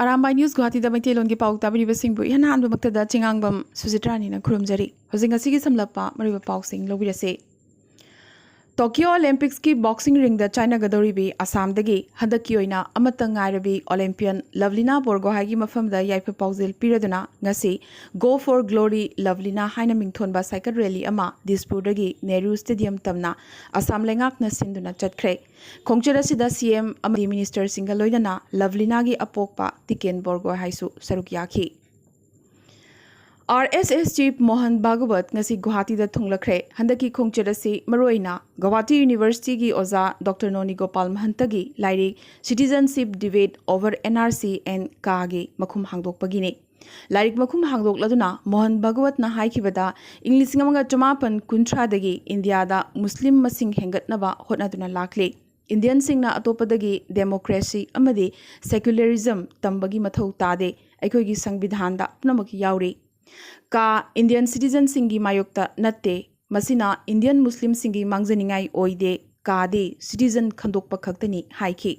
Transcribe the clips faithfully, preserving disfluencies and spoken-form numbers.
Arambai news ꯒꯨꯍꯥꯇꯤꯗ ꯃꯩꯇꯩꯂꯣꯟꯒꯤ ꯄꯥꯎ ꯇꯥꯕꯤꯔꯤꯕꯁꯤꯡꯕꯨ ꯏꯍꯥꯟ ꯍꯥꯟꯕꯃꯛꯇꯗ ꯆꯤꯉꯥꯡꯕꯝ ꯁꯨꯖꯤꯇ꯭ꯔꯥꯅꯤꯅ ꯈꯨꯔꯨꯝꯖꯔꯤ꯫ ꯍꯧꯖꯤꯛ ꯉꯁꯤꯒꯤ ꯁꯝꯂꯞꯄ ꯃꯔꯨꯑꯣꯏꯕ ꯄꯥꯎꯁꯤꯡ ꯂꯧꯕꯤꯔꯁꯤ꯫ ꯇꯣꯀꯤꯌꯣ ꯑꯣꯂꯦꯝꯄꯤꯛꯁꯀꯤ ꯕꯣꯛꯁꯤꯡ ꯔꯤꯡꯗ ꯆꯥꯏꯅꯒꯗꯧꯔꯤꯕꯤ ꯑꯁꯥꯝꯗꯒꯤ ꯍꯟꯗꯛꯀꯤ ꯑꯣꯏꯅ ꯑꯃꯠꯇ ꯉꯥꯏꯔꯕꯤ ꯑꯣꯂꯦꯝꯄꯤꯌꯟ ꯂꯚꯂꯤꯅꯥ ꯕꯣꯔꯒꯣꯍꯥꯏꯒꯤ ꯃꯐꯝꯗ ꯌꯥꯏꯐ ꯄꯥꯎꯖꯦꯜ ꯄꯤꯔꯗꯨꯅ ꯉꯁꯤ "Go for Glory ꯂꯚꯂꯤꯅꯥ" ꯍꯥꯏꯅ ꯃꯤꯡꯊꯣꯟꯕ ꯁꯥꯏꯀꯜ ꯔꯦꯂꯤ ꯑꯃ ꯗꯤꯁꯄꯨꯔꯗꯒꯤ ꯅꯦꯍꯔꯨ ꯁ꯭ꯇꯦꯗꯤꯌꯝ ꯇꯝꯅ ꯑꯁꯥꯝ ꯂꯩꯉꯥꯛꯅ ꯁꯤꯟꯗꯨꯅ ꯆꯠꯈ꯭ꯔꯦ꯫ ꯈꯣꯡꯆꯠ ꯑꯁꯤꯗ ꯁꯤ ꯑꯦꯝ ꯑꯃꯗꯤ ꯃꯤꯅꯤꯁꯇꯔꯁꯤꯡꯒ ꯂꯣꯏꯅꯅ ꯂꯚꯂꯤꯅꯥꯒꯤ ꯑꯄꯣꯛꯄ ꯇꯤꯀꯦꯟ ꯕꯣꯔꯒꯣꯍꯥꯏꯁꯨ ꯁꯔꯨꯛ ꯌꯥꯈꯤ꯫ ꯑꯥꯔ ꯑꯦꯁ ꯑꯦꯁ ꯆꯤꯐ ꯃꯣꯍꯟ ꯚꯥꯒꯋꯠ ꯉꯁꯤ ꯒꯨꯋꯥꯍꯥꯇꯤꯗ ꯊꯨꯡꯂꯈ꯭ꯔꯦ꯫ ꯍꯟꯗꯛꯀꯤ ꯈꯣꯡꯆꯠ ꯑꯁꯤ ꯃꯔꯨꯑꯣꯏꯅ ꯒꯨꯋꯥꯍꯥꯇꯤ ꯌꯨꯅꯤꯚꯔꯁꯤꯇꯤꯒꯤ ꯑꯣꯖꯥ ꯗꯣꯛꯇꯔ ꯅꯣꯅꯤ ꯒꯣꯄꯥꯜ ꯃꯍꯟꯇꯒꯤ ꯂꯥꯏꯔꯤꯛ "Citizenship Debate over N R C and ꯀꯥꯒꯤ" ꯃꯈꯨꯝ ꯍꯥꯡꯗꯣꯛꯄꯒꯤꯅꯤ꯫ ꯂꯥꯏꯔꯤꯛ ꯃꯈꯨꯝ ꯍꯥꯡꯗꯣꯛꯂꯗꯨꯅ ꯃꯣꯍꯟ ꯚꯥꯒꯋꯠꯅ ꯍꯥꯏꯈꯤꯕꯗ, ꯏꯪ ꯂꯤꯁꯤꯡ ꯑꯃꯒ ꯆꯃꯥꯄꯟ ꯀꯨꯟꯊ꯭ꯔꯥꯗꯒꯤ ꯏꯟꯗꯤꯌꯥꯗ ꯃꯨꯁꯂꯤꯝ ꯃꯁꯤꯡ ꯍꯦꯟꯒꯠꯅꯕ ꯍꯣꯠꯅꯗꯨꯅ ꯂꯥꯛꯂꯤ꯫ ꯏꯟꯗꯤꯌꯟꯁꯤꯡꯅ ꯑꯇꯣꯞꯄꯗꯒꯤ ꯗꯦꯃꯣꯀ꯭ꯔꯦꯁꯤ ꯑꯃꯗꯤ ꯁꯦꯀꯨꯂꯔꯤꯖꯝ ꯇꯝꯕꯒꯤ ꯃꯊꯧ ꯇꯥꯗꯦ꯫ ꯑꯩꯈꯣꯏꯒꯤ ꯁꯪꯕꯤꯙꯥꯟꯗ ꯄꯨꯝꯅꯃꯛ ꯌꯥꯎꯔꯤ꯫ ꯀꯥ ꯏꯟꯗꯤꯌꯟ ꯁꯤꯇꯤꯖꯟꯁꯤꯡꯒꯤ ꯃꯥꯌꯣꯛꯇ ꯅꯠꯇꯦ꯫ ꯃꯁꯤꯅ ꯏꯟꯗꯤꯌꯟ ꯃꯨꯁꯂꯤꯝꯁꯤꯡꯒꯤ ꯃꯥꯡꯖꯅꯤꯡꯉꯥꯏ ꯑꯣꯏꯗꯦ꯫ ꯀꯥꯗꯤ ꯁꯤꯇꯤꯖꯟ ꯈꯟꯗꯣꯛꯄ ꯈꯛꯇꯅꯤ ꯍꯥꯏꯈꯤ꯫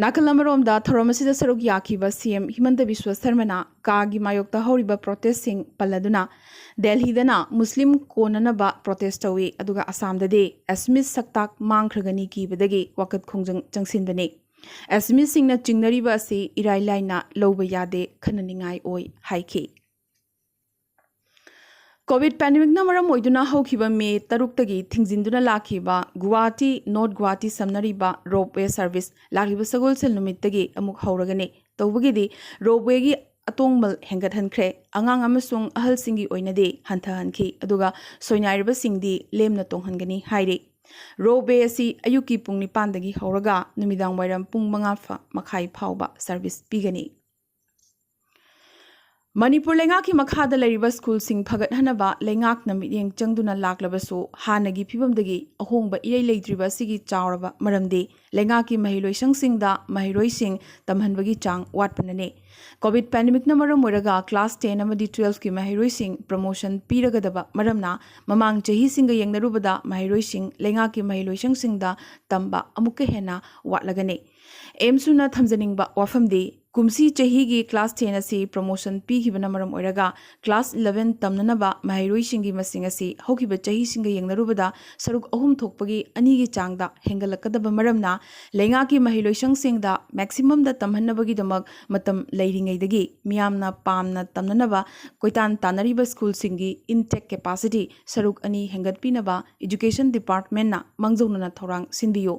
ꯅꯥꯀꯜ ꯑꯃꯔꯣꯝꯗ ꯊꯧꯔꯝ ꯑꯁꯤꯗ ꯁꯔꯨꯛ ꯌꯥꯈꯤꯕ ꯁꯤ ꯑꯦꯝ ꯍꯤꯃꯟꯇ ꯕꯤꯁ꯭ꯋ ꯁꯔꯃꯅ ꯀꯥꯒꯤ ꯃꯥꯌꯣꯛꯇ ꯍꯧꯔꯤꯕ ꯄ꯭ꯔꯣꯇꯦꯁꯁꯤꯡ ꯄꯜꯂꯗꯨꯅ, ꯗꯦꯜꯍꯤꯗꯅ ꯃꯨꯁꯂꯤꯝ ꯀꯣꯟꯅꯅꯕ ꯄ꯭ꯔꯣꯇꯦꯁ ꯇꯧꯏ, ꯑꯗꯨꯒ ꯑꯁꯥꯝꯗꯗꯤ ꯑꯦꯁꯃꯤꯁ ꯁꯛꯇꯥꯛ ꯃꯥꯡꯈ꯭ꯔꯒꯅꯤ ꯀꯤꯕꯗꯒꯤ ꯋꯥꯀꯠ ꯈꯣꯡꯖꯪ ꯆꯪꯁꯤꯟꯕꯅꯤ꯫ ꯑꯦꯁꯃꯤꯁꯁꯤꯡꯅ ꯆꯤꯡꯅꯔꯤꯕ ꯑꯁꯤ ꯏꯔꯥꯏ ꯂꯥꯏꯅ ꯂꯧꯕ ꯌꯥꯗꯦ, ꯈꯟꯅꯅꯤꯡꯉꯥꯏ ꯑꯣꯏ ꯍꯥꯏꯈꯤ꯫ ꯀꯣꯚꯤꯗ ꯄꯦꯟꯗꯦꯃꯤꯛꯅ ꯃꯔꯝ ꯑꯣꯏꯗꯨꯅ ꯍꯧꯈꯤꯕ ꯃꯦ ꯇꯔꯨꯛꯇꯒꯤ ꯊꯤꯡꯖꯤꯟꯗꯨꯅ ꯂꯥꯛꯈꯤꯕ ꯒꯨꯋꯥꯍꯥꯇꯤ, ꯅꯣꯔꯠ ꯒꯨꯋꯥꯍꯥꯇꯤ ꯁꯝꯅꯔꯤꯕ ꯔꯣꯞꯋꯦ ꯁꯔꯚꯤꯁ ꯂꯥꯛꯂꯤꯕ ꯁꯒꯣꯜꯁꯦꯜ ꯅꯨꯃꯤꯠꯇꯒꯤ ꯑꯃꯨꯛ ꯍꯧꯔꯒꯅꯤ꯫ ꯇꯧꯕꯒꯤꯗꯤ ꯔꯣꯞꯋꯦꯒꯤ ꯑꯇꯣꯡꯕꯜ ꯍꯦꯟꯒꯠꯍꯟꯈ꯭ꯔꯦ꯫ ꯑꯉꯥꯡ ꯑꯃꯁꯨꯡ ꯑꯍꯜꯁꯤꯡꯒꯤ ꯑꯣꯏꯅꯗꯤ ꯍꯟꯊꯍꯟꯈꯤ, ꯑꯗꯨꯒ ꯁꯣꯏꯅꯥꯏꯔꯕꯁꯤꯡꯗꯤ ꯂꯦꯝꯅ ꯇꯣꯡꯍꯟꯒꯅꯤ ꯍꯥꯏꯔꯤ꯫ ꯔꯣꯞꯋꯦ ꯑꯁꯤ ꯑꯌꯨꯛꯀꯤ ꯄꯨꯡ ꯅꯤꯄꯥꯟꯗꯒꯤ ꯍꯧꯔꯒ ꯅꯨꯃꯤꯗꯥꯡ ꯋꯥꯏꯔꯝ ꯄꯨꯡ ꯃꯉꯥ ꯐ-, ꯃꯈꯥꯏ ꯐꯥꯎꯕ ꯁꯔꯚꯤꯁ ꯄꯤꯒꯅꯤ꯫ ꯃꯅꯤꯄꯨꯔ ꯂꯩꯉꯥꯛꯀꯤ ꯃꯈꯥꯗ ꯂꯩꯔꯤꯕ ꯁ꯭ꯀꯨꯜꯁꯤꯡ ꯐꯒꯠꯍꯟꯅꯕ ꯂꯩꯉꯥꯛꯅ ꯃꯤꯠꯌꯦꯡ ꯆꯪꯗꯨꯅ ꯂꯥꯛꯂꯕꯁꯨ, ꯍꯥꯟꯅꯒꯤ ꯐꯤꯕꯝꯗꯒꯤ ꯑꯍꯣꯡꯕ ꯏꯔꯩ ꯂꯩꯇ꯭ꯔꯤꯕ ꯑꯁꯤꯒꯤ ꯆꯥꯎꯔꯕ ꯃꯔꯝꯗꯤ ꯂꯩꯉꯥꯛꯀꯤ ꯃꯍꯩꯂꯣꯏꯁꯪꯁꯤꯡꯗ ꯃꯍꯩꯔꯣꯏꯁꯤꯡ ꯇꯝꯍꯟꯕꯒꯤ ꯆꯥꯡ ꯋꯥꯠꯄꯅꯅꯤ꯫ ꯀꯣꯚꯤꯗ ꯄꯦꯟꯗꯦꯃꯤꯛꯅ ꯃꯔꯝ ꯑꯣꯏꯔꯒ ꯀ꯭ꯂꯥꯁ ꯇꯦꯟ ꯑꯃꯗꯤ ꯇꯨꯋꯦꯜꯐꯀꯤ ꯃꯍꯩꯔꯣꯏꯁꯤꯡ ꯄ꯭ꯔꯃꯣꯁꯟ ꯄꯤꯔꯒꯗꯕ ꯃꯔꯝꯅ, ꯃꯃꯥꯡ ꯆꯍꯤꯁꯤꯡꯒ ꯌꯦꯡꯅꯔꯨꯕꯗ ꯃꯍꯩꯔꯣꯏꯁꯤꯡ ꯂꯩꯉꯥꯛꯀꯤ ꯃꯍꯩꯂꯣꯏꯁꯪꯁꯤꯡꯗ ꯇꯝꯕ ꯑꯃꯨꯛꯀ ꯍꯦꯟꯅ ꯋꯥꯠꯂꯒꯅꯤ꯫ ꯑꯦꯝꯁꯨꯅ ꯊꯝꯖꯅꯤꯡꯕ ꯋꯥꯐꯝꯗꯤ, ꯀꯨꯝꯁꯤ ꯆꯍꯤꯒꯤ class ten ꯑꯁꯤ promotion ꯄꯤꯈꯤꯕꯅ ꯃꯔꯝ ꯑꯣꯏꯔꯒ class eleven ꯇꯝꯅꯅꯕ ꯃꯍꯩꯔꯣꯏꯁꯤꯡꯒꯤ ꯃꯁꯤꯡ ꯑꯁꯤ ꯍꯧꯈꯤꯕ ꯆꯍꯤꯁꯤꯡꯒ ꯌꯦꯡꯅꯔꯨꯕꯗ ꯁꯔꯨꯛ ꯑꯍꯨꯝ ꯊꯣꯛꯄꯒꯤ ꯑꯅꯤꯒꯤ ꯆꯥꯡꯗ ꯍꯦꯟꯒꯠꯂꯛꯀꯗꯕ ꯃꯔꯝꯅ ꯂꯩꯉꯥꯛꯀꯤ ꯃꯍꯩꯂꯣꯏꯁꯪꯁꯤꯡꯗ maximumꯗ ꯇꯝꯍꯟꯅꯕꯒꯤꯗꯃꯛ ꯃꯇꯝ ꯂꯩꯔꯤꯉꯩꯗꯒꯤ ꯃꯤꯌꯥꯝꯅ ꯄꯥꯝꯅ ꯇꯝꯅꯅꯕ ꯀꯣꯏꯇꯥꯟ ꯇꯥꯟꯅꯔꯤꯕ schoolꯁꯤꯡꯒꯤ intake capacity ꯁꯔꯨꯛ ꯑꯅꯤ ꯍꯦꯟꯒꯠꯄꯤꯅꯕ Education Departmentꯅ ꯃꯥꯡꯖꯧꯅꯅ ꯊꯧꯔꯥꯡ ꯁꯤꯟꯕꯤꯌꯨ꯫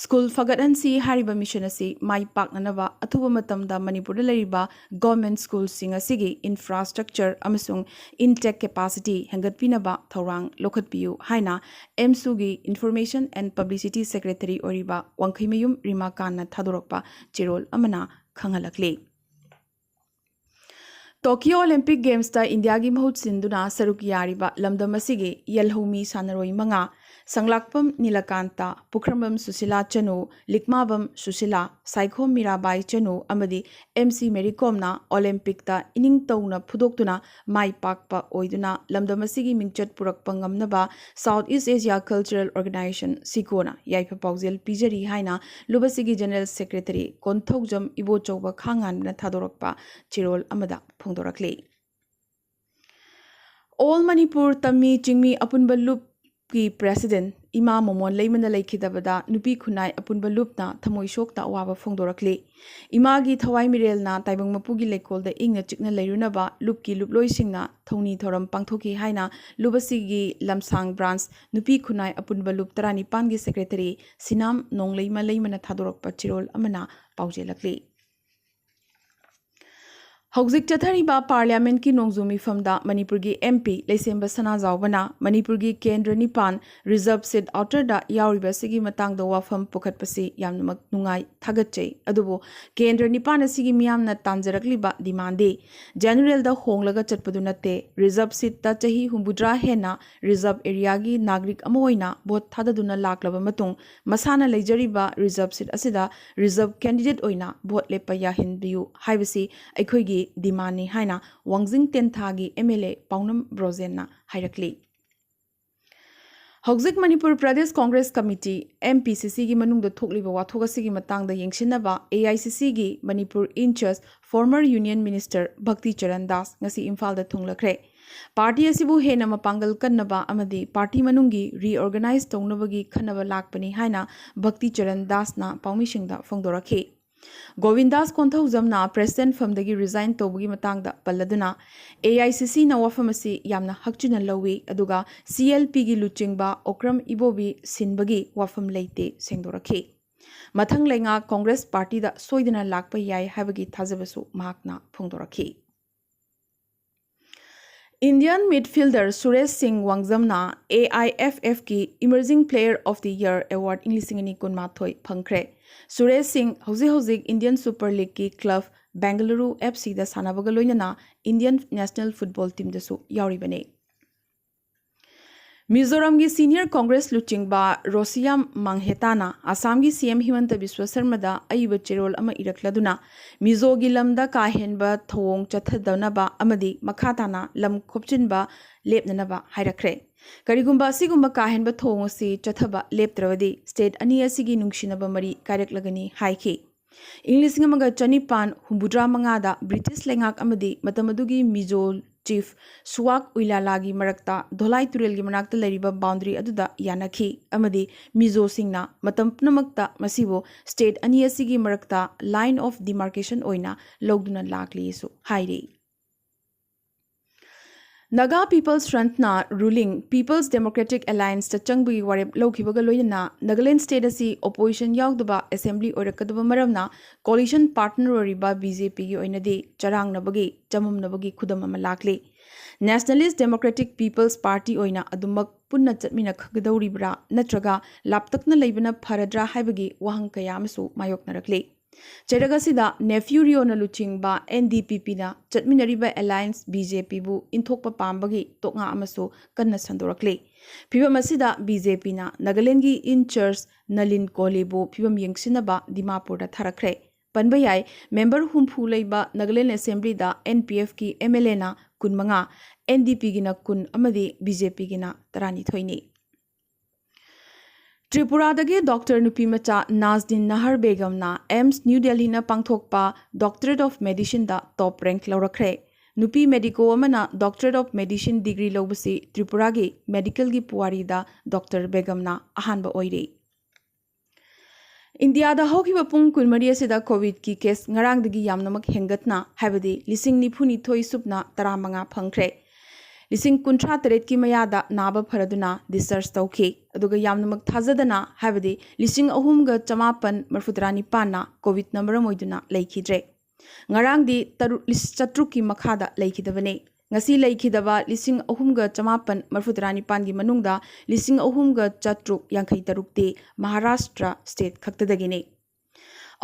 School ꯐꯒꯠꯍꯟꯁꯤ ꯍꯥꯏꯔꯤꯕ mission ꯑꯁꯤ ꯃꯥꯏ ꯄꯥꯛꯅꯅꯕ ꯑꯊꯨꯕ ꯃꯇꯝꯗ ꯃꯅꯤꯄꯨꯔꯗ ꯂꯩꯔꯤꯕ government schoolꯁꯤꯡ ꯑꯁꯤꯒꯤ infrastructure ꯑꯃꯁꯨꯡ intake capacity ꯍꯦꯟꯒꯠꯄꯤꯅꯕ ꯊꯧꯔꯥꯡ ꯂꯧꯈꯠꯄꯤꯌꯨ ꯍꯥꯏꯅ AMSUꯒꯤ Information and Publicity Secretary ꯑꯣꯏꯔꯤꯕ ꯋꯥꯡꯈꯩꯃꯌꯨꯝ ꯔꯤꯃꯥꯀꯥꯟꯅ ꯊꯥꯗꯣꯔꯛꯄ ꯆꯦꯔꯣꯜ ꯑꯃꯅ ꯈꯪꯍꯜꯂꯛꯂꯤ꯫ Tokyo Olympic Gamesꯇ ꯏꯟꯗꯤꯌꯥꯒꯤ ꯃꯍꯨꯠ ꯁꯤꯟꯗꯨꯅ ꯁꯔꯨꯛ ꯌꯥꯔꯤꯕ ꯂꯝꯗꯝ ꯑꯁꯤꯒꯤ ꯌꯦꯜꯍꯧꯃꯤ ꯁꯥꯟꯅꯔꯣꯏ ꯃꯉꯥ, ꯁꯪꯂꯥꯛꯄꯝ ꯅꯤꯂꯀꯥꯟꯇ, ꯄꯨꯈ꯭ꯔꯝꯕꯝ ꯁꯨꯁꯤꯂꯥ ꯆꯅꯨ, ꯂꯤꯛꯃꯥꯕꯝ ꯁꯨꯁꯤꯂꯥ, ꯁꯥꯏꯈꯣꯝ ꯃꯤꯔꯥꯕꯥꯏ ꯆꯅꯨ ꯑꯃꯗꯤ MC ꯃꯦꯔꯤ ꯀꯣꯝꯅ Olympicꯇ ꯏꯅꯤꯡ ꯇꯧꯅ ꯐꯨꯗꯣꯛꯇꯨꯅ ꯃꯥꯏ ꯄꯥꯛꯄ ꯑꯣꯏꯗꯨꯅ ꯂꯝꯗꯝ ꯑꯁꯤꯒꯤ ꯃꯤꯡꯆꯠ ꯄꯨꯔꯛꯄ ꯉꯝꯅꯕ South East Asia Cultural Organisation, SICOꯅ ꯌꯥꯏꯐ ꯄꯥꯎꯖꯦꯜ ꯄꯤꯖꯔꯤ ꯍꯥꯏꯅ ꯂꯨꯞ ꯑꯁꯤꯒꯤ General Secretary ꯀꯣꯟꯊꯧꯖꯝ ꯏꯕꯣꯆꯧꯕ ꯈꯥꯉꯥꯟꯕꯅ ꯊꯥꯗꯣꯔꯛꯄ ꯆꯦꯔꯣꯜ ꯑꯃꯗ ꯐꯣꯡꯗꯣꯔꯛꯂꯤ꯫ All Manipur ꯇꯝꯃꯤ ꯆꯤꯡꯃꯤ ꯑꯄꯨꯟꯕ ꯂꯨꯞꯀꯤ President ꯏꯃꯥ ꯃꯣꯃꯣꯟ ꯂꯩꯃꯅ ꯂꯩꯈꯤꯗꯕꯗ ꯅꯨꯄꯤ ꯈꯨꯟꯅꯥꯏ ꯑꯄꯨꯟꯕ ꯂꯨꯞꯅ ꯊꯃꯣꯏ ꯁꯣꯛꯅ ꯑꯋꯥꯕ ꯐꯣꯡꯗꯣꯔꯛꯂꯤ꯫ ꯏꯃꯥꯒꯤ ꯊꯋꯥꯏ ꯃꯤꯔꯦꯜꯅ ꯇꯥꯏꯕꯪ ꯃꯄꯨꯒꯤ ꯂꯩꯀꯣꯜꯗ ꯏꯪꯅ ꯆꯤꯛꯅ ꯂꯩꯔꯨꯅꯕ ꯂꯨꯞꯀꯤ ꯂꯨꯞꯂꯣꯏꯁꯤꯡꯅ ꯊꯧꯅꯤ ꯊꯧꯔꯝ ꯄꯥꯡꯊꯣꯛꯈꯤ ꯍꯥꯏꯅ ꯂꯨꯞ ꯑꯁꯤꯒꯤ ꯂꯝꯁꯥꯡ branch ꯅꯨꯄꯤ ꯈꯨꯟꯅꯥꯏ ꯑꯄꯨꯟꯕ ꯂꯨꯞ ꯇꯔꯥꯅꯤꯄꯥꯟꯒꯤ Secretary ꯁꯤꯅꯥꯝ ꯅꯣꯡꯂꯩꯃ ꯂꯩꯃꯅ ꯊꯥꯗꯣꯔꯛꯄ ꯆꯦꯔꯣꯜ ꯑꯃꯅ ꯄꯥꯎꯖꯦꯜꯂꯛꯂꯤ꯫ ꯍꯧꯖꯤꯛ ꯆꯠꯊꯔꯤꯕ Parliamentꯀꯤ ꯅꯣꯡꯖꯨ ꯃꯤꯐꯝꯗ ꯃꯅꯤꯄꯨꯔꯒꯤ MP ꯂꯩꯁꯦꯝꯕ ꯁꯅꯥꯖꯥꯎꯕꯅ ꯃꯅꯤꯄꯨꯔꯒꯤ ꯀꯦꯟꯗ꯭ꯔ ꯅꯤꯄꯥꯟ reserve seat outerꯗ ꯌꯥꯎꯔꯤꯕ ꯑꯁꯤꯒꯤ ꯃꯇꯥꯡꯗ ꯋꯥꯐꯝ ꯄꯨꯈꯠꯄꯁꯤ ꯌꯥꯝꯅꯃꯛ ꯅꯨꯡꯉꯥꯏ, ꯊꯥꯒꯠꯆꯩ꯫ ꯑꯗꯨꯕꯨ ꯀꯦꯟꯗ꯭ꯔ ꯅꯤꯄꯥꯟ ꯑꯁꯤꯒꯤ ꯃꯤꯌꯥꯝꯅ ꯇꯥꯟꯖꯔꯛꯂꯤꯕ demandꯗꯤ generalꯗ ꯍꯣꯡꯂꯒ ꯆꯠꯄꯗꯨ ꯅꯠꯇꯦ꯫ Reserve seatꯇ ꯆꯍꯤ ꯍꯨꯝꯐꯨꯇꯔꯥ ꯍꯦꯟꯅ reserve areaꯒꯤ ꯅꯥꯒꯔꯤꯛ ꯑꯃ ꯑꯣꯏꯅ vote ꯊꯥꯗꯗꯨꯅ ꯂꯥꯛꯂꯕ ꯃꯇꯨꯡ ꯃꯁꯥꯅ ꯂꯩꯖꯔꯤꯕ reserve seat ꯑꯁꯤꯗ reserve candidate ꯑꯣꯏꯅ vote ꯂꯦꯞꯄ ꯌꯥꯍꯟꯕꯤꯌꯨ ꯍꯥꯏꯕꯁꯤ ꯑꯩꯈꯣꯏꯒꯤ demandꯅꯤ ꯍꯥꯏꯅ ꯋꯥꯡꯖꯤꯡ ꯇꯦꯟꯊꯥꯒꯤ MLA ꯄꯥꯎꯅꯝ ꯕ꯭ꯔꯣꯖꯦꯟꯅ ꯍꯥꯏꯔꯛꯂꯤ꯫ ꯍꯧꯖꯤꯛ Manipur Pradesh Congress committee, M P C C ꯒꯤ ꯃꯅꯨꯡꯗ ꯊꯣꯛꯂꯤꯕ ꯋꯥꯊꯣꯛ ꯑꯁꯤꯒꯤ ꯃꯇꯥꯡꯗ ꯌꯦꯡꯁꯤꯟꯅꯕ A I C C ꯒꯤ Manipur in charge former Union Minister ꯚꯛꯇꯤ ꯆꯔꯟ ꯗꯥꯁ ꯉꯁꯤ ꯏꯝꯐꯥꯜꯗ ꯊꯨꯡꯂꯈ꯭ꯔꯦ꯫ ꯄꯥꯔꯇꯤ ꯑꯁꯤꯕꯨ ꯍꯦꯟꯅ ꯃꯄꯥꯡꯒꯜ ꯀꯟꯅꯕ ꯑꯃꯗꯤ ꯄꯥꯔꯇꯤ ꯃꯅꯨꯡꯒꯤ reorganize ꯇꯧꯅꯕꯒꯤ ꯈꯟꯅꯕ ꯂꯥꯛꯄꯅꯤ ꯍꯥꯏꯅ ꯚꯛꯇꯤ ꯆꯔꯟ ꯗꯥꯁꯅ ꯄꯥꯎꯃꯤꯁꯤꯡꯗ ꯐꯣꯡꯗꯣꯔꯛꯈꯤ꯫ ꯒꯣꯕꯤꯟꯗꯥꯁ ꯀꯣꯟꯊꯧꯖꯝꯅ president ꯐꯝꯗꯒꯤ resign ꯇꯧꯕꯒꯤ ꯃꯇꯥꯡꯗ ꯄꯜꯂꯗꯨꯅ, A I C C ꯅ ꯋꯥꯐꯝ ꯑꯁꯤ ꯌꯥꯝꯅ ꯍꯛꯆꯤꯟꯅ ꯂꯧꯏ, ꯑꯗꯨꯒ C L P ꯒꯤ ꯂꯨꯆꯤꯡꯕ ꯑꯣꯀ꯭ꯔꯝ ꯏꯕꯣꯕꯤ ꯁꯤꯟꯕꯒꯤ ꯋꯥꯐꯝ ꯂꯩꯇꯦ ꯁꯦꯡꯗꯣꯔꯛꯈꯤ꯫ ꯃꯊꯪ ꯂꯩꯉꯥꯛ ꯀꯣꯡꯒ꯭ꯔꯦꯁ ꯄꯥꯔꯇꯤꯗ ꯁꯣꯏꯗꯅ ꯂꯥꯛꯄ ꯌꯥꯏ ꯍꯥꯏꯕꯒꯤ ꯊꯥꯖꯕꯁꯨ ꯃꯍꯥꯛꯅ ꯐꯣꯡꯗꯣꯔꯛꯈꯤ꯫ Indian midfielder ꯁꯨꯔꯦꯁ ꯁꯤꯡ ꯋꯥꯡꯖꯝꯅ A I F F ꯀꯤ Emerging Player of the Year Award ꯏꯪ ꯂꯤꯁꯤꯡ ꯑꯅꯤ ꯀꯨꯟꯃꯥꯊꯣꯏ ꯐꯪꯈ꯭ꯔꯦ꯫ ꯁꯨꯔꯦꯁ ꯁꯤꯡ ꯍꯧꯖꯤꯛ ꯍꯧꯖꯤꯛ Indian Super League ꯀꯤ club Bengaluru F C ꯗ ꯁꯥꯟꯅꯕꯒ ꯂꯣꯏꯅꯅ Indian national football team ꯗꯁꯨ ꯌꯥꯎꯔꯤꯕꯅꯤ꯫ ꯃꯤꯖꯣꯔꯥꯝꯒꯤ senior Congress ꯂꯨꯆꯤꯡꯕ ꯔꯣꯁꯤꯌꯥꯝ ꯃꯥꯡꯍꯦꯇꯥꯅ ꯑꯁꯥꯝꯒꯤ C M ꯍꯤꯃꯟꯇ ꯕꯤꯁ꯭ꯋ ꯁꯔꯃꯗ ꯑꯏꯕ ꯆꯦꯔꯣꯜ ꯑꯃ ꯏꯔꯛꯂꯗꯨꯅ, ꯃꯤꯖꯣꯒꯤ ꯂꯝꯗ ꯀꯥ ꯍꯦꯟꯕ ꯊꯧꯑꯣꯡ ꯆꯠꯊꯗꯅꯕ ꯑꯃꯗꯤ ꯃꯈꯥ ꯇꯥꯅ ꯂꯝ ꯈꯣꯞꯆꯤꯟꯕ ꯂꯦꯞꯅꯅꯕ ꯍꯥꯏꯔꯛꯈ꯭ꯔꯦ꯫ ꯀꯔꯤꯒꯨꯝꯕ ꯑꯁꯤꯒꯨꯝꯕ ꯀꯥ ꯍꯦꯟꯕ ꯊꯧꯑꯣꯡ ꯑꯁꯤ ꯆꯠꯊꯕ ꯂꯦꯞꯇ꯭ꯔꯕꯗꯤ state ꯑꯅꯤ ꯑꯁꯤꯒꯤ ꯅꯨꯡꯁꯤꯅꯕ ꯃꯔꯤ ꯀꯥꯏꯔꯛꯂꯒꯅꯤ ꯍꯥꯏꯈꯤ꯫ ꯏꯪ ꯂꯤꯁꯤꯡ ꯑꯃꯒ ꯆꯅꯤꯄꯥꯟ ꯍꯨꯝꯐꯨꯇꯔꯥ ꯃꯉꯥꯗ ꯕ꯭ꯔꯤꯇꯤꯁ ꯂꯩꯉꯥꯛ ꯑꯃꯗꯤ ꯃꯇꯝ ꯑꯗꯨꯒꯤ ꯃꯤꯖꯣ chief ꯁꯨꯋꯥꯛ ꯎꯏꯂꯥꯂꯥꯒꯤ ꯃꯔꯛꯇ ꯙꯣꯂꯥꯏ ꯇꯨꯔꯦꯜꯒꯤ ꯃꯅꯥꯛꯇ ꯂꯩꯔꯤꯕ boundary ꯑꯗꯨꯗ ꯌꯥꯅꯈꯤ ꯑꯃꯗꯤ ꯃꯤꯖꯣꯁꯤꯡꯅ ꯃꯇꯝ ꯄꯨꯝꯅꯃꯛꯇ ꯃꯁꯤꯕꯨ state ꯑꯅꯤ ꯑꯁꯤꯒꯤ ꯃꯔꯛꯇ line of demarcation ꯑꯣꯏꯅ ꯂꯧꯗꯨꯅ ꯂꯥꯛꯂꯤꯁꯨ ꯍꯥꯏꯔꯤ꯫ Naga People's Front ꯅ ruling People's Democratic Alliance ꯇ ꯆꯪꯕꯒꯤ ꯋꯥꯔꯦꯞ ꯂꯧꯈꯤꯕꯒ ꯂꯣꯏꯅꯅ ꯅꯥꯒꯥꯂꯦꯟ state ꯑꯁꯤ opposition ꯌꯥꯎꯗꯕ assembly ꯑꯣꯏꯔꯛꯀꯗꯕ ꯃꯔꯝꯅ coalition partner ꯑꯣꯏꯔꯤꯕ B J P ꯒꯤ ꯑꯣꯏꯅꯗꯤ ꯆꯔꯥꯡꯅꯕꯒꯤ, ꯆꯃꯝꯅꯕꯒꯤ ꯈꯨꯗꯝ ꯑꯃ ꯂꯥꯛꯂꯤ꯫ Nationalist Democratic People's Party ꯑꯣꯏꯅ ꯑꯗꯨꯃꯛ ꯄꯨꯟꯅ ꯆꯠꯃꯤꯟꯅꯈꯒꯗꯧꯔꯤꯕ꯭ꯔꯥ ꯅꯠꯇ꯭ꯔꯒ ꯂꯥꯞꯇꯛꯅ ꯂꯩꯕꯅ ꯐꯔꯗ꯭ꯔꯥ ꯍꯥꯏꯕꯒꯤ ꯋꯥꯍꯪ ꯀꯌꯥ ꯑꯃꯁꯨ ꯃꯥꯌꯣꯛꯅꯔꯛꯂꯤ꯫ ꯆꯩꯔꯛ ꯑꯁꯤꯗ ꯅꯦꯐ꯭ꯌꯨ ꯔꯤꯑꯣꯅ ꯂꯨꯆꯤꯡꯕ N D P P ꯅ ꯆꯠꯃꯤꯟꯅꯔꯤꯕ alliance B J P ꯕꯨ ꯏꯟꯊꯣꯛꯄ ꯄꯥꯝꯕꯒꯤ ꯇꯣꯛꯉꯥ ꯑꯃꯁꯨ ꯀꯟꯅ ꯁꯟꯗꯣꯔꯛꯂꯤ꯫ ꯐꯤꯚꯝ ꯑꯁꯤꯗ B J P ꯅ ꯅꯥꯒꯥꯂꯦꯟꯒꯤ in charge ꯅꯂꯤꯟ ꯀꯣꯍꯂꯤꯕꯨ ꯐꯤꯚꯝ ꯌꯦꯡꯁꯤꯟꯅꯕ ꯗꯤꯃꯥꯄꯨꯔꯗ ꯊꯥꯔꯛꯈ꯭ꯔꯦ꯫ ꯄꯟꯕ ꯌꯥꯏ, member ꯍꯨꯝꯐꯨ ꯂꯩꯕ ꯅꯥꯒꯥꯂꯦꯟ assembly ꯗ N P F ꯀꯤ M L A ꯅ ꯀꯨꯟꯃꯉꯥ, N D P ꯒꯤꯅ ꯀꯨꯟ ꯑꯃꯗꯤ B J P ꯒꯤꯅ ꯇꯔꯥꯅꯤꯊꯣꯏꯅꯤ꯫ ꯇ꯭ꯔꯤꯄꯨꯔꯥꯗꯒꯤ ꯗꯣꯛꯇꯔ ꯅꯨꯄꯤꯃꯆꯥ ꯅꯥꯖꯗꯤꯟ ꯅꯍꯔ ꯕꯦꯒꯝꯅ ꯑꯦꯝꯁ ꯅ꯭ꯌꯨ ꯗꯦꯜꯂꯤꯅ ꯄꯥꯡꯊꯣꯛꯄ ꯗꯣꯛꯇꯔꯦꯠ ꯑꯣꯐ ꯃꯦꯗꯤꯁꯤꯟꯗ ꯇꯣꯞ ꯔꯦꯡꯛ ꯂꯧꯔꯛꯈ꯭ꯔꯦ꯫ ꯅꯨꯄꯤ ꯃꯦꯗꯤꯀꯣ ꯑꯃꯅ ꯗꯣꯛꯇꯔꯦꯠ ꯑꯣꯐ ꯃꯦꯗꯤꯁꯤꯟ ꯗꯤꯒ꯭ꯔꯤ ꯂꯧꯕꯁꯤ ꯇ꯭ꯔꯤꯄꯨꯔꯥꯒꯤ ꯃꯦꯗꯤꯀꯦꯜꯒꯤ ꯄꯨꯋꯥꯔꯤꯗ ꯗꯣꯛꯇꯔ ꯕꯦꯒꯝꯅ ꯑꯍꯥꯟꯕ ꯑꯣꯏꯔꯤ꯫ ꯏꯟꯗꯤꯌꯥꯗ ꯍꯧꯈꯤꯕ ꯄꯨꯡ ꯀꯨꯟꯃꯔꯤ ꯑꯁꯤꯗ ꯀꯣꯚꯤꯗꯀꯤ ꯀꯦꯁ ꯉꯔꯥꯡꯗꯒꯤ ꯌꯥꯝꯅꯃꯛ ꯍꯦꯟꯒꯠꯅ, ꯍꯥꯏꯕꯗꯤ ꯂꯤꯁꯤꯡ ꯅꯤꯐꯨ ꯅꯤꯊꯣꯏ ꯁꯨꯞꯅ ꯇꯔꯥꯃꯉꯥ ꯐꯪꯈ꯭ꯔꯦ꯫ ꯂꯤꯁꯤꯡ ꯀꯨꯟꯊ꯭ꯔꯥ ꯇꯔꯦꯠꯀꯤ ꯃꯌꯥꯗ ꯅꯥꯕ ꯐꯔꯗꯨꯅ ꯗꯤꯁꯆꯥꯔꯖ ꯇꯧꯈꯤ꯫ ꯑꯗꯨꯒ ꯌꯥꯝꯅꯃꯛ ꯊꯥꯖꯗꯅ, ꯍꯥꯏꯕꯗꯤ ꯂꯤꯁꯤꯡ ꯑꯍꯨꯝꯒ ꯆꯃꯥꯄꯟ ꯃꯔꯐꯨꯇꯔꯥ ꯅꯤꯄꯥꯟꯅ ꯀꯣꯚꯤꯗꯅ ꯃꯔꯝ ꯑꯣꯏꯗꯨꯅ ꯂꯩꯈꯤꯗ꯭ꯔꯦ꯫ ꯉꯔꯥꯡꯗꯤ ꯇꯔꯨꯛ, ꯂꯤꯁ-, ꯆꯥꯇ꯭ꯔꯨꯛꯀꯤ ꯃꯈꯥꯗ ꯂꯩꯈꯤꯗꯕꯅꯤ꯫ ꯉꯁꯤ ꯂꯩꯈꯤꯗꯕ ꯂꯤꯁꯤꯡ ꯑꯍꯨꯝꯒ ꯆꯃꯥꯄꯟ ꯃꯔꯐꯨꯇꯔꯥ ꯅꯤꯄꯥꯟꯒꯤ ꯃꯅꯨꯡꯗ ꯂꯤꯁꯤꯡ ꯑꯍꯨꯝꯒ ꯆꯥꯇ꯭ꯔꯨꯛ ꯌꯥꯡꯈꯩ ꯇꯔꯨꯛꯇꯤ ꯃꯍꯥꯔꯥꯁꯇ꯭ꯔ ꯁ꯭ꯇꯦꯠ ꯈꯛꯇꯗꯒꯤꯅꯤ꯫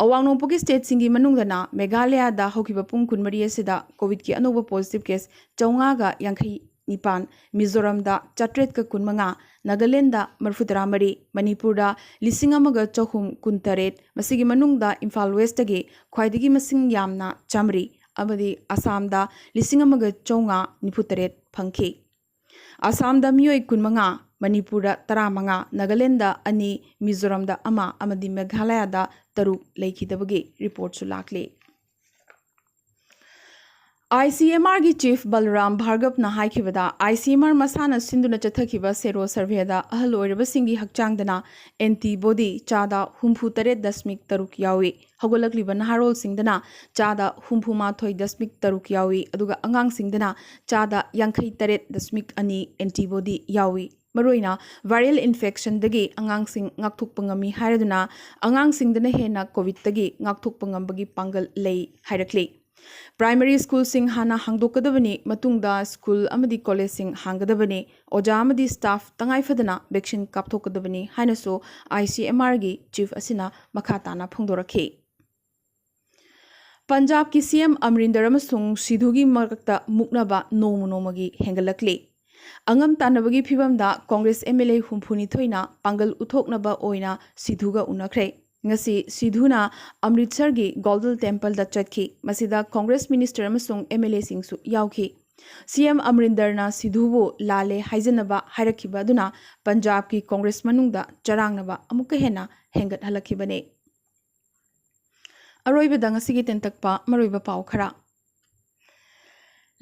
ꯑꯋꯥꯡ ꯅꯣꯡꯄꯣꯛꯀꯤ ꯁ꯭ꯇꯦꯠꯁꯤꯡꯒꯤ ꯃꯅꯨꯡꯗꯅ ꯃꯦꯘꯥꯂꯌꯥꯗ ꯍꯧꯈꯤꯕ ꯄꯨꯡ ꯀꯨꯟꯃꯔꯤ ꯑꯁꯤꯗ ꯀꯣꯚꯤꯗꯀꯤ ꯑꯅꯧꯕ ꯄꯣꯖꯤꯇꯤꯚ ꯀꯦꯁ ꯆꯥꯝꯃꯉꯥꯒ ꯌꯥꯡꯈꯩ ꯅꯤꯄꯥꯟ, ꯃꯤꯖꯣꯔꯥꯝꯗ ꯆꯥꯇ꯭ꯔꯦꯠꯀ ꯀꯨꯟꯃꯉꯥ, ꯅꯥꯒꯥꯂꯦꯟꯗ ꯃꯔꯐꯨꯇꯔꯥ ꯃꯔꯤ, ꯃꯅꯤꯄꯨꯔꯗ ꯂꯤꯁꯤꯡ ꯑꯃꯒ ꯆꯍꯨꯝ ꯀꯨꯟꯇꯔꯦꯠ, ꯃꯁꯤꯒꯤ ꯃꯅꯨꯡꯗ ꯏꯝꯐꯥꯜ ꯋꯦꯁꯇꯒꯤ ꯈ꯭ꯋꯥꯏꯗꯒꯤ ꯃꯁꯤꯡ ꯌꯥꯝꯅ ꯆꯥꯝꯃꯔꯤ, ꯑꯃꯗꯤ ꯑꯁꯥꯝꯗ ꯂꯤꯁꯤꯡ ꯑꯃꯒ ꯆꯥꯝꯃꯉꯥ ꯅꯤꯐꯨꯇꯔꯦꯠ ꯐꯪꯈꯤ꯫ ꯑꯁꯥꯝꯗ ꯃꯤꯑꯣꯏ ꯀꯨꯟꯃꯉꯥ, ꯃꯅꯤꯄꯨꯔꯗ ꯇꯔꯥꯃꯉꯥ, ꯅꯥꯒꯥꯂꯦꯟꯗ ꯑꯅꯤ, ꯃꯤꯖꯣꯔꯥꯝꯗ ꯑꯃ ꯑꯃꯗꯤ ꯃꯦꯘꯥꯂꯌꯥꯗ ꯇꯔꯨꯛ ꯂꯩꯈꯤꯗꯕꯒꯤ ꯔꯤꯄꯣꯔꯠꯁꯨ ꯂꯥꯛꯂꯤ꯫ I C M ꯑꯥꯔꯒꯤ chief ꯕꯂꯔꯥꯝ ꯚꯥꯔꯒꯕꯅ ꯍꯥꯏꯈꯤꯕꯗ, I C M R ꯃꯁꯥꯅ ꯁꯤꯟꯗꯨꯅ ꯆꯠꯊꯈꯤꯕ ꯁꯦꯔꯣ ꯁꯔꯚꯦꯗ ꯑꯍꯜ ꯑꯣꯏꯔꯕꯁꯤꯡꯒꯤ ꯍꯛꯆꯥꯡꯗꯅ ꯑꯦꯟꯇꯤꯕꯣꯗꯤ ꯆꯥꯗ ꯍꯨꯝꯐꯨ ꯇꯔꯦꯠ ꯗꯁꯃꯤꯛ ꯇꯔꯨꯛ ꯌꯥꯎꯏ꯫ ꯍꯧꯒꯠꯂꯛꯂꯤꯕ ꯅꯍꯥꯔꯣꯜꯁꯤꯡꯗꯅ ꯆꯥꯗ ꯍꯨꯝꯐꯨ ꯃꯥꯊꯣꯏ ꯗꯁꯃꯤꯛ ꯇꯔꯨꯛ ꯌꯥꯎꯏ, ꯑꯗꯨꯒ ꯑꯉꯥꯡꯁꯤꯡꯗꯅ ꯆꯥꯗ ꯌꯥꯡꯈꯩ ꯇꯔꯦꯠ ꯗꯁꯃꯤꯛ ꯑꯅꯤ ꯑꯦꯟꯇꯤꯕꯣꯗꯤ ꯌꯥꯎꯏ꯫ ꯃꯔꯨꯑꯣꯏꯅ ꯚꯥꯏꯔꯦꯜ ꯏꯟꯐꯦꯛꯁꯟꯗꯒꯤ ꯑꯉꯥꯡꯁꯤꯡ ꯉꯥꯛꯊꯣꯛꯄ ꯉꯝꯃꯤ ꯍꯥꯏꯔꯗꯨꯅ, ꯑꯉꯥꯡꯁꯤꯡꯗꯅ ꯍꯦꯟꯅ ꯀꯣꯚꯤꯗꯇꯒꯤ ꯉꯥꯛꯊꯣꯛꯄ ꯉꯝꯕꯒꯤ ꯄꯥꯡꯒꯜ ꯂꯩ ꯍꯥꯏꯔꯛꯂꯤ꯫ ꯄ꯭ꯔꯥꯏꯃꯔꯤ ꯁ꯭ꯀꯨꯜꯁꯤꯡ ꯍꯥꯟꯅ ꯍꯥꯡꯗꯣꯛꯀꯗꯕꯅꯤ, ꯃꯇꯨꯡꯗ ꯁ꯭ꯀꯨꯜ ꯑꯃꯗꯤ ꯀꯣꯂꯦꯖꯁꯤꯡ ꯍꯥꯡꯒꯗꯕꯅꯤ, ꯑꯣꯖꯥ ꯑꯃꯗꯤ ꯁ꯭ꯇꯥꯐ ꯇꯉꯥꯏ ꯐꯗꯅ ꯚꯦꯛꯁꯤꯟ ꯀꯥꯞꯊꯣꯛꯀꯗꯕꯅꯤ ꯍꯥꯏꯅꯁꯨ ꯑꯥꯏ ꯁꯤ ꯑꯦꯝ ꯑꯥꯔꯒꯤ ꯆꯤꯐ ꯑꯁꯤꯅ ꯃꯈꯥ ꯇꯥꯅ ꯐꯣꯡꯗꯣꯔꯛꯈꯤ꯫ ꯄꯟꯖꯥꯕꯀꯤ ꯁꯤ ꯑꯦꯝ ꯑꯃꯔꯤꯟꯗꯔ ꯑꯃꯁꯨꯡ ꯁꯤꯙꯨꯒꯤ ꯃꯔꯛꯇ ꯃꯨꯛꯅꯕ ꯅꯣꯡꯃ ꯅꯣꯡꯃꯒꯤ ꯍꯦꯟꯒꯠꯂꯛꯂꯤ꯫ ꯑꯉꯝ ꯇꯥꯟꯅꯕꯒꯤ ꯐꯤꯚꯝꯗ ꯀꯣꯡꯒ꯭ꯔꯦꯁ ꯑꯦꯝ ꯑꯦꯜ ꯑꯦ ꯍꯨꯝꯐꯨ ꯅꯤꯊꯣꯏꯅ ꯄꯥꯡꯒꯜ ꯎꯠꯊꯣꯛꯅꯕ ꯑꯣꯏꯅ ꯁꯤꯙꯨꯒ ꯎꯅꯈ꯭ꯔꯦ꯫ ꯉꯁꯤ ꯁꯤꯙꯨꯅ ꯑꯃ꯭ꯔꯤꯠꯁꯔꯒꯤ ꯒꯣꯜꯗꯜ ꯇꯦꯝꯄꯜꯗ ꯆꯠꯈꯤ꯫ ꯃꯁꯤꯗ ꯀꯣꯡꯒ꯭ꯔꯦꯁ ꯃꯤꯅꯤꯁꯇꯔ ꯑꯃꯁꯨꯡ ꯑꯦꯝ ꯑꯦꯜ ꯑꯦꯁꯤꯡꯁꯨ ꯌꯥꯎꯈꯤ꯫ ꯁꯤ ꯑꯦꯝ ꯑꯃꯔꯤꯟꯗꯔꯅ ꯁꯤꯙꯨꯕꯨ ꯂꯥꯜꯂꯦ ꯍꯥꯏꯖꯅꯕ ꯍꯥꯏꯔꯛꯈꯤꯕ ꯑꯗꯨꯅ ꯄꯟꯖꯥꯕꯀꯤ ꯀꯣꯡꯒ꯭ꯔꯦꯁ ꯃꯅꯨꯡꯗ ꯆꯔꯥꯡꯅꯕ ꯑꯃꯨꯛꯀ ꯍꯦꯟꯅ ꯍꯦꯟꯒꯠꯍꯜꯂꯛꯈꯤꯕꯅꯤ꯫ ꯑꯔꯣꯏꯕꯗ ꯉꯁꯤꯒꯤ ꯇꯦꯟꯇꯛꯄ ꯃꯔꯨꯑꯣꯏꯕ ꯄꯥꯎ ꯈꯔ꯫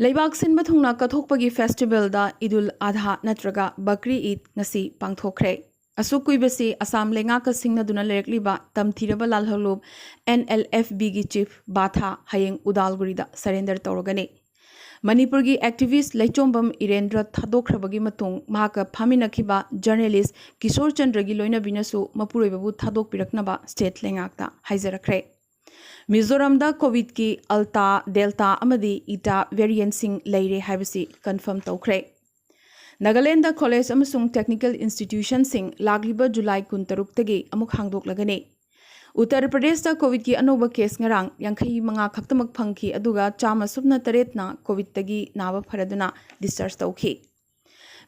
ꯂꯩꯕꯥꯛ ꯁꯤꯟꯕ ꯊꯨꯡꯅ ꯀꯠꯊꯣꯛꯄꯒꯤ ꯐꯦꯁꯇꯤꯚꯦꯜꯗ ꯏꯗꯨꯜ ꯑꯙꯥ ꯅꯠꯇ꯭ꯔꯒ ꯕꯀ꯭ꯔꯤ ꯏꯗ ꯉꯁꯤ ꯄꯥꯡꯊꯣꯛꯈ꯭ꯔꯦ꯫ ꯑꯁꯨꯛ ꯀꯨꯏꯕꯁꯤ ꯑꯁꯥꯝ ꯂꯩꯉꯥꯛꯀ ꯁꯤꯡꯅꯗꯨꯅ ꯂꯩꯔꯛꯂꯤꯕ ꯇꯝꯊꯤꯔꯕ ꯂꯥꯜꯍꯧꯂꯨꯞ ꯑꯦꯟ ꯑꯦꯜ ꯑꯦꯐ ꯕꯤꯒꯤ ꯆꯤꯐ ꯕꯥꯊꯥ ꯍꯌꯦꯡ ꯎꯗꯥꯜꯒꯨꯔꯤꯗ ꯁꯔꯦꯟꯗꯔ ꯇꯧꯔꯒꯅꯤ꯫ ꯃꯅꯤꯄꯨꯔꯒꯤ ꯑꯦꯛꯇꯤꯚꯤꯁ ꯂꯩꯆꯣꯝꯕꯝ ꯏꯔꯦꯟꯗ꯭ꯔ ꯊꯥꯗꯣꯛꯈ꯭ꯔꯕꯒꯤ ꯃꯇꯨꯡ ꯃꯍꯥꯛꯀ ꯐꯥꯃꯤꯟꯅꯈꯤꯕ ꯖꯔꯅꯦꯂꯤꯁ ꯀꯤꯁꯣꯔ ꯆꯟꯗ꯭ꯔꯒꯤ ꯂꯣꯏꯅꯕꯤꯅꯁꯨ ꯃꯄꯨꯔꯣꯏꯕꯕꯨ ꯊꯥꯗꯣꯛꯄꯤꯔꯛꯅꯕ ꯁ꯭ꯇꯦꯠ ꯂꯩꯉꯥꯛꯇ ꯍꯥꯏꯖꯔꯛꯈ꯭ꯔꯦ꯫ ꯃꯤꯖꯣꯔꯥꯝꯗ ꯀꯣꯚꯤꯗꯀꯤ ꯑꯜꯇꯥ, ꯗꯦꯜꯇꯥ ꯑꯃꯗꯤ ꯏꯇꯥ ꯚꯦꯔꯤꯌꯦꯟꯠꯁꯤꯡ ꯂꯩꯔꯦ ꯍꯥꯏꯕꯁꯤ ꯀꯟꯐꯥꯔꯝ ꯇꯧꯈ꯭ꯔꯦ꯫ ꯅꯥꯒꯥꯂꯦꯟꯗ ꯀꯣꯂꯦꯖ ꯑꯃꯁꯨꯡ ꯇꯦꯛꯅꯤꯀꯦꯜ ꯏꯟꯁꯇꯤꯇ꯭ꯌꯨꯁꯟꯁꯤꯡ ꯂꯥꯛꯂꯤꯕ ꯖꯨꯂꯥꯏ ꯀꯨꯟꯇꯔꯨꯛꯇꯒꯤ ꯑꯃꯨꯛ ꯍꯥꯡꯗꯣꯛꯂꯒꯅꯤ꯫ ꯎꯠꯇꯔ ꯄ꯭ꯔꯗꯦꯁꯇ ꯀꯣꯚꯤꯗꯀꯤ ꯑꯅꯧꯕ ꯀꯦꯁ ꯉꯔꯥꯡ ꯌꯥꯡꯈꯩ ꯃꯉꯥ ꯈꯛꯇꯃꯛ ꯐꯪꯈꯤ, ꯑꯗꯨꯒ ꯆꯥꯝꯃ ꯁꯨꯞꯅ ꯇꯔꯦꯠꯅ ꯀꯣꯚꯤꯗꯇꯒꯤ ꯅꯥꯕ ꯐꯔꯗꯨꯅ ꯗꯤꯁꯆꯥꯔꯖ ꯇꯧꯈꯤ꯫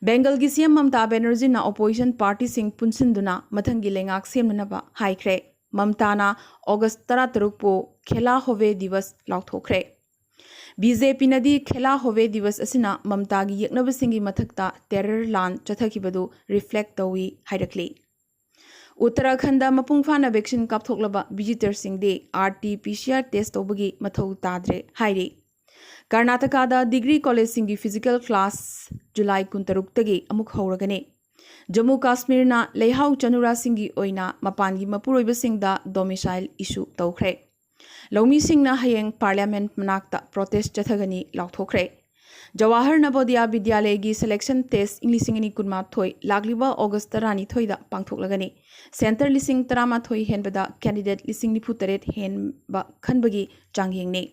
ꯕꯦꯡꯒꯜꯒꯤ ꯁꯤ ꯑꯦꯝ ꯃꯃꯇꯥ ꯕꯦꯅꯔꯖꯤꯅ ꯑꯣꯄꯣꯖꯤꯁꯟ ꯄꯥꯔꯇꯤꯁꯤꯡ ꯄꯨꯟꯁꯤꯟꯗꯨꯅ ꯃꯊꯪꯒꯤ ꯂꯩꯉꯥꯛ ꯁꯦꯝꯅꯅꯕ ꯍꯥꯏꯈ꯭ꯔꯦ꯫ ꯃꯃꯇꯥꯅ ꯑꯣꯒꯁ ꯇꯔꯥꯇꯔꯨꯛꯄꯨ ꯈꯦꯂꯥ ꯍꯣꯕꯦ ꯗꯤꯋꯁ ꯂꯥꯎꯊꯣꯛꯈ꯭ꯔꯦ꯫ ꯕꯤ ꯖꯦ ꯄꯤꯅꯗꯤ ꯈꯦꯂꯥ ꯍꯣꯕꯦ ꯗꯤꯋꯁ ꯑꯁꯤꯅ ꯃꯃꯇꯥꯒꯤ ꯌꯦꯛꯅꯕꯁꯤꯡꯒꯤ ꯃꯊꯛꯇ ꯇꯦꯔꯔ ꯂꯥꯟ ꯆꯠꯊꯈꯤꯕꯗꯨ ꯔꯤꯐ꯭ꯂꯦꯛ ꯇꯧꯏ ꯍꯥꯏꯔꯛꯂꯤ꯫ ꯎꯠꯇꯔꯥꯈꯟꯗ ꯃꯄꯨꯡ ꯐꯥꯅ ꯚꯦꯛꯁꯤꯟ ꯀꯥꯞꯊꯣꯛꯂꯕ ꯚꯤꯖꯤꯇꯔꯁꯤꯡꯗꯤ R T P C R test ꯇꯧꯕꯒꯤ ꯃꯊꯧ ꯇꯥꯗ꯭ꯔꯦ ꯍꯥꯏꯔꯤ꯫ ꯀꯔꯅꯥꯇꯀꯥꯗ ꯗꯤꯒ꯭ꯔꯤ ꯀꯣꯂꯦꯖꯁꯤꯡꯒꯤ ꯐꯤꯖꯤꯀꯦꯜ ꯀ꯭ꯂꯥꯁ ꯖꯨꯂꯥꯏ ꯀꯨꯟꯇꯔꯨꯛꯇꯒꯤ ꯑꯃꯨꯛ ꯍꯧꯔꯒꯅꯤ꯫ ꯖꯝꯃꯨ ꯀꯥꯁꯃꯤꯔꯅ ꯂꯩꯍꯥꯎ ꯆꯅꯨꯔꯥꯁꯤꯡꯒꯤ ꯑꯣꯏꯅ ꯃꯄꯥꯟꯒꯤ ꯃꯄꯨꯔꯣꯏꯕꯁꯤꯡꯗ ꯗꯣꯃꯤꯁꯥꯏꯜ ꯏꯁꯨ ꯇꯧꯈ꯭ꯔꯦ꯫ ꯂꯧꯃꯤꯁꯤꯡꯅ ꯍꯌꯦꯡ ꯄꯥꯔꯂꯤꯌꯥꯃꯦꯟꯠ ꯃꯅꯥꯛꯇ ꯄ꯭ꯔꯣꯇꯦꯁ ꯆꯠꯊꯒꯅꯤ ꯂꯥꯎꯊꯣꯛꯈ꯭ꯔꯦ꯫ ꯖꯋꯥꯍꯔ ꯅꯕꯣꯗꯤꯌꯥ ꯕꯤꯗ꯭ꯌꯥꯂꯌꯒꯤ ꯁꯦꯂꯦꯛꯁꯟ ꯇꯦꯁ ꯏꯪ ꯂꯤꯁꯤꯡ ꯑꯅꯤ ꯀꯨꯟꯃꯥꯊꯣꯏ ꯂꯥꯛꯂꯤꯕ ꯑꯣꯒꯁ ꯇꯔꯥꯅꯤꯊꯣꯏꯗ ꯄꯥꯡꯊꯣꯛꯂꯒꯅꯤ꯫ ꯁꯦꯟꯇꯔ ꯂꯤꯁꯤꯡ ꯇꯔꯥꯃꯥꯊꯣꯏ ꯍꯦꯟꯕꯗ ꯀꯦꯟꯗꯤꯗꯦꯠ ꯂꯤꯁꯤꯡ ꯅꯤꯐꯨ ꯇꯔꯦꯠ ꯍꯦꯟꯕ ꯈꯟꯕꯒꯤ ꯆꯥꯡꯌꯦꯡꯅꯤ꯫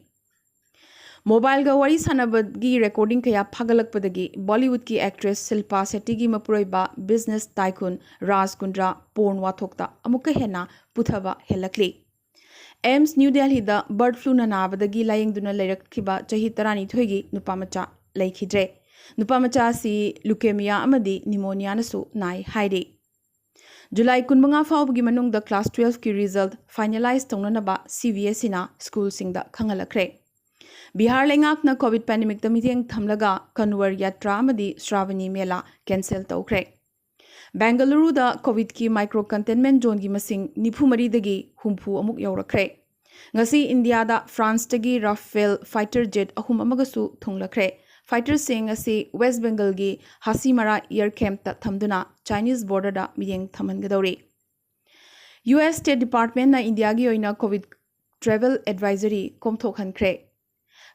ꯃꯣꯕꯥꯏꯜꯒ ꯋꯥꯔꯤ ꯁꯥꯟꯅꯕꯒꯤ ꯔꯦꯀꯣꯔꯗꯤꯡ ꯀꯌꯥ ꯐꯥꯒꯠꯂꯛꯄꯗꯒꯤ ꯕꯣꯂꯤꯋꯨꯗꯀꯤ ꯑꯦꯛꯇ꯭ꯔꯦꯁ ꯁꯤꯜꯄꯥ ꯁꯦꯠꯇꯤꯒꯤ ꯃꯄꯨꯔꯣꯏꯕ ꯕꯤꯖꯅꯦꯁ ꯇꯥꯏꯀꯨꯟ ꯔꯥꯖ ꯀꯨꯟꯗ꯭ꯔꯥ ꯄꯣꯔꯟ ꯋꯥꯊꯣꯛꯇ ꯑꯃꯨꯛꯀ ꯍꯦꯟꯅ ꯄꯨꯊꯕ ꯍꯦꯜꯂꯛꯂꯤ꯫ ꯑꯦꯝꯁ ꯅ꯭ꯌꯨ ꯗꯦꯜꯍꯤꯗ ꯕꯔꯗ ꯐ꯭ꯂꯨꯅ ꯅꯥꯕꯗꯒꯤ ꯂꯥꯌꯦꯡꯗꯨꯅ ꯂꯩꯔꯛꯈꯤꯕ ꯆꯍꯤ ꯇꯔꯥꯅꯤꯊꯣꯏꯒꯤ ꯅꯨꯄꯥ ꯃꯆꯥ ꯂꯩꯈꯤꯗ꯭ꯔꯦ꯫ ꯅꯨꯄꯥ ꯃꯆꯥ ꯑꯁꯤ ꯂꯨꯀꯦꯃꯤꯌꯥ ꯑꯃꯗꯤ ꯅꯤꯃꯣꯅꯤꯌꯥꯅꯁꯨ ꯅꯥꯏ ꯍꯥꯏꯔꯤ꯫ ꯖꯨꯂꯥꯏ ꯀꯨꯟꯃꯉꯥ ꯐꯥꯎꯕꯒꯤ ꯃꯅꯨꯡꯗ ꯀ꯭ꯂꯥꯁ ꯇꯨꯋꯦꯜꯐꯀꯤ ꯔꯤꯖꯜꯠ ꯐꯥꯏꯅꯦꯂꯥꯏꯖ ꯇꯧꯅꯅꯕ ꯁꯤ ꯕꯤ ꯑꯦꯁ ꯏꯅ ꯁ꯭ꯀꯨꯜꯁꯤꯡꯗ ꯈꯪꯍꯜꯂꯛꯈ꯭ꯔꯦ꯫ ꯕꯤꯍꯥꯔ ꯂꯩꯉꯥꯛꯅ ꯀꯣꯚꯤꯗ ꯄꯦꯟꯗꯦꯃꯤꯛꯇ ꯃꯤꯠꯌꯦꯡ ꯊꯝꯂꯒ ꯀꯟꯋꯔ ꯌꯥꯇ꯭ꯔꯥ ꯑꯃꯗꯤ ꯁ꯭ꯔꯥꯕꯅꯤ ꯃꯦꯂꯥ ꯀꯦꯟꯁꯦꯜ ꯇꯧꯈ꯭ꯔꯦ꯫ ꯕꯦꯡꯒꯂꯨꯔꯨꯗ ꯀꯣꯚꯤꯗꯀꯤ ꯃꯥꯏꯀ꯭ꯔꯣ ꯀꯟꯇꯦꯟꯃꯦꯟ ꯖꯣꯟꯒꯤ ꯃꯁꯤꯡ ꯅꯤꯐꯨ ꯃꯔꯤꯗꯒꯤ ꯍꯨꯝꯐꯨ ꯑꯃꯨꯛ ꯌꯧꯔꯛꯈ꯭ꯔꯦ꯫ ꯉꯁꯤ ꯏꯟꯗꯤꯌꯥꯗ ꯐ꯭ꯔꯥꯟꯁꯇꯒꯤ ꯔꯥꯐꯦꯜ ꯐꯥꯏꯇꯔ ꯖꯦꯠ ꯑꯍꯨꯝ ꯑꯃꯒꯁꯨ ꯊꯨꯡꯂꯈ꯭ꯔꯦ꯫ ꯐꯥꯏꯇꯔꯁꯤꯡ ꯑꯁꯤ ꯋꯦꯁ ꯕꯦꯡꯒꯜꯒꯤ ꯍꯥꯁꯤꯃꯥꯔꯥ ꯏꯌꯔ ꯀꯦꯝꯞꯇ ꯊꯝꯗꯨꯅ ꯆꯥꯏꯅꯤꯁ ꯕꯣꯔꯗꯔꯗ ꯃꯤꯠꯌꯦꯡ ꯊꯝꯍꯟꯒꯗꯧꯔꯤ꯫ ꯌꯨ ꯑꯦꯁ ꯁ꯭ꯇꯦꯠ ꯗꯤꯄꯥꯔꯠꯃꯦꯟꯠꯅ ꯏꯟꯗꯤꯌꯥꯒꯤ ꯑꯣꯏꯅ COVID travel advisory ꯀꯣꯝꯊꯣꯛꯍꯟꯈ꯭ꯔꯦ꯫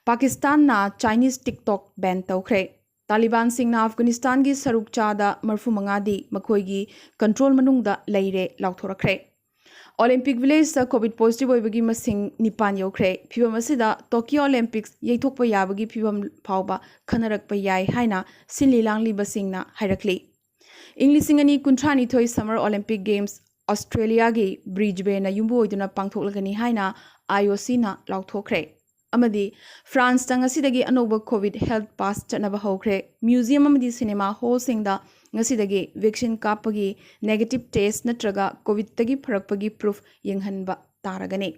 ꯄꯥꯀꯤꯁꯇꯥꯟꯅ Chinese TikTok ꯕꯦꯟ ꯇꯧꯈ꯭ꯔꯦ꯫ ꯇꯥꯂꯤꯕꯥꯟꯁꯤꯡꯅ ꯑꯐꯒꯥꯅꯤꯁꯇꯥꯟꯒꯤ ꯁꯔꯨꯛ ꯆꯥꯗ ꯃꯔꯐꯨ ꯃꯉꯥꯗꯤ ꯃꯈꯣꯏꯒꯤ ꯀꯟꯇ꯭ꯔꯣꯜ ꯃꯅꯨꯡꯗ ꯂꯩꯔꯦ ꯂꯥꯎꯊꯣꯔꯛꯈ꯭ꯔꯦ꯫ ꯑꯣꯂꯦꯝꯄꯤꯛ ꯚꯤꯂꯦꯖꯇ ꯀꯣꯚꯤꯗ ꯄꯣꯖꯤꯇꯤꯚ ꯑꯣꯏꯕꯒꯤ ꯃꯁꯤꯡ ꯅꯤꯄꯥꯟ ꯌꯧꯈ꯭ꯔꯦ꯫ ꯐꯤꯚꯝ ꯑꯁꯤꯗ ꯇꯣꯀꯤꯌꯣ ꯑꯣꯂꯦꯝꯄꯤꯛꯁ ꯌꯩꯊꯣꯛꯄ ꯌꯥꯕꯒꯤ ꯐꯤꯚꯝ ꯐꯥꯎꯕ ꯈꯟꯅꯔꯛꯄ ꯌꯥꯏ ꯍꯥꯏꯅ ꯁꯤꯜꯂꯤ ꯂꯥꯡꯂꯤꯕꯁꯤꯡꯅ ꯍꯥꯏꯔꯛꯂꯤ꯫ ꯏꯪ ꯂꯤꯁꯤꯡ ꯑꯅꯤ ꯀꯨꯟꯊ꯭ꯔꯥꯅꯤꯊꯣꯏ ꯁꯝꯃꯔ ꯑꯣꯂꯦꯝꯄꯤꯛ ꯒꯦꯝꯁ ꯑꯣꯁꯇ꯭ꯔꯦꯂꯤꯌꯥꯒꯤ ꯕ꯭ꯔꯤꯖꯕꯦꯟꯅ ꯌꯨꯝꯕꯨ ꯑꯣꯏꯗꯨꯅ ꯄꯥꯡꯊꯣꯛꯂꯒꯅꯤ ꯍꯥꯏꯅ ꯑꯥꯏ ꯑꯣ ꯁꯤꯅ ꯂꯥꯎꯊꯣꯛꯈ꯭ꯔꯦ꯫ ꯑꯃꯗꯤ ꯐ꯭ꯔꯥꯟꯁꯇ ꯉꯁꯤꯗꯒꯤ ꯑꯅꯧꯕ ꯀꯣꯚꯤꯗ ꯍꯦꯜꯊ ꯄꯥꯁ ꯆꯠꯅꯕ ꯍꯧꯈ꯭ꯔꯦ꯫ ꯃ꯭ꯌꯨꯖꯤꯌꯝ ꯑꯃꯗꯤ ꯁꯤꯅꯦꯃꯥ ꯍꯣꯜꯁꯤꯡꯗ ꯉꯁꯤꯗꯒꯤ ꯚꯦꯛꯁꯤꯟ ꯀꯥꯞꯄꯒꯤ ꯅꯦꯒꯦꯇꯤꯚ ꯇꯦꯁ ꯅꯠꯇ꯭ꯔꯒ ꯀꯣꯚꯤꯗꯇꯒꯤ ꯐꯔꯛꯄꯒꯤ ꯄ꯭ꯔꯨꯐ ꯌꯦꯡꯍꯟꯕ ꯇꯥꯔꯒꯅꯤ꯫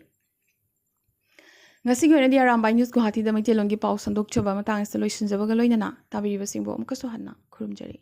ꯉꯁꯤꯒꯤ ꯑꯣꯏꯅꯗꯤ ꯑꯔꯥꯝꯕꯥꯏ ꯅ꯭ꯌꯨꯁ ꯒꯨꯋꯥꯍꯥꯇꯤꯗ ꯃꯩꯇꯩꯂꯣꯟꯒꯤ ꯄꯥꯎ ꯁꯟꯗꯣꯛꯆꯕ ꯃꯇꯥꯡ ꯑꯁꯤꯗ ꯂꯣꯏꯁꯤꯟꯖꯕꯒ ꯂꯣꯏꯅꯅ ꯇꯥꯕꯤꯔꯤꯕꯁꯤꯡꯕꯨ ꯑꯃꯨꯛꯀꯁꯨ ꯍꯟꯅ ꯈꯨꯔꯨꯝꯖꯔꯤ꯫